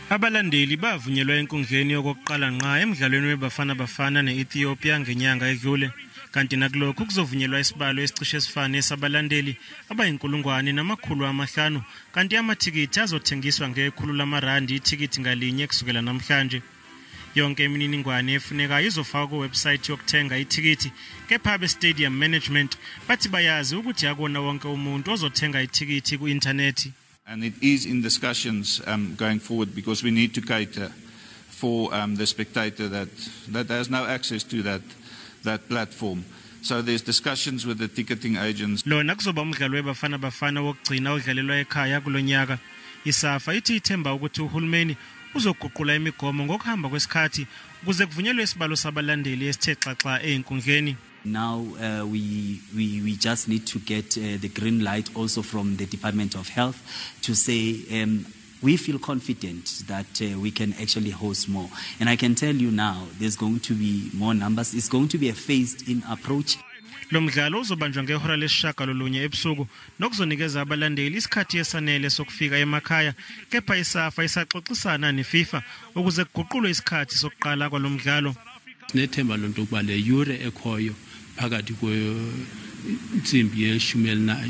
Abalandeli bavunyelwa enkundleni yokuqala ngqa emdlalweni weBafana Bafana ne-Ethiopia ngenyanga edlule, kanti nakulokhu kuzovunyelwa isibalo esicishe sifane sabalandeli abayi-1500, kanti amathikithi azothengiswa nge-100 lamarandi ithikithi ngalinye kusukela namhlanje. Yonke imininingwane efunekayo izofakwa kuwebsite yokuthenga ithikithi, kepha abe-stadium management bathi bayazi ukuthi akona wonke umuntu ozothenga ithikithi ku-inthanethi. And it is in discussions going forward because we need to cater for the spectator that has no access to that platform. So there's discussions with the ticketing agents. Lona kuzoba umdlalo weBafana Bafana wokugcina odlalelwa ekhaya kulonyaka. ISAFA ithi ithemba ukuthi uhulumeni uzoguqula imigomo ngokuhamba kwesikhathi ukuze kuvunyelwe isibalo sabalandeli esithe xaxa ezinkundleni. Now we just need to get the green light also from the Department of Health to say we feel confident that we can actually host more. And I can tell you now, there's going to be more numbers. It's going to be a phased-in approach. Lo mdlalo uzobanjwa ngehora 9:30 ebusuku, nokuzonikeza abalandeli isikhathi esanele sokufika emakhaya, kepha iSAFA isaxoxisana neFIFA ukuze kuguqulwe isikhathi sokuqala kwalomdlalo. Sinethemba lonto ukuba le yure ekhoyo phakathi kwe-11:30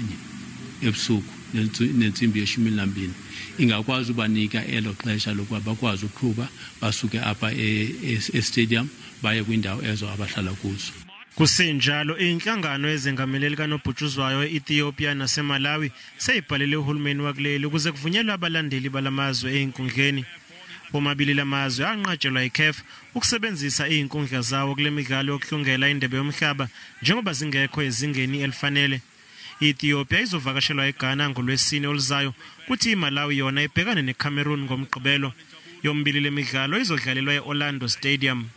ebusuku ne-12:30 ingakwazi ubanika elo xesha lokuba bakwazi ukuqhuba basuke apha e-stadium baye kwiindawo ezo abahlala kuzo. Kusenjalo, inhlangano ezengamele likanobhutshuzwayo e-Ethiopia naseMalawi seyibhalele uhulumeni wakuleli ukuze kuvunyelwe abalandeli balamazwe ezinkundleni. Womabili lamazwe anqatshelwa yiCAF ukusebenzisa izinkundla zawo kule midlalo yokuhlungela indebe yomhlaba njengoba zingekho ezingeni elifanele. I-Ethiopia izovakashelwa eGhana ngolwesine oluzayo, kuthi iMalawi yona ibhekane neCameroon ngoMgqibelo. Yombili lemidlalo izodlalelwa e-Orlando Stadium.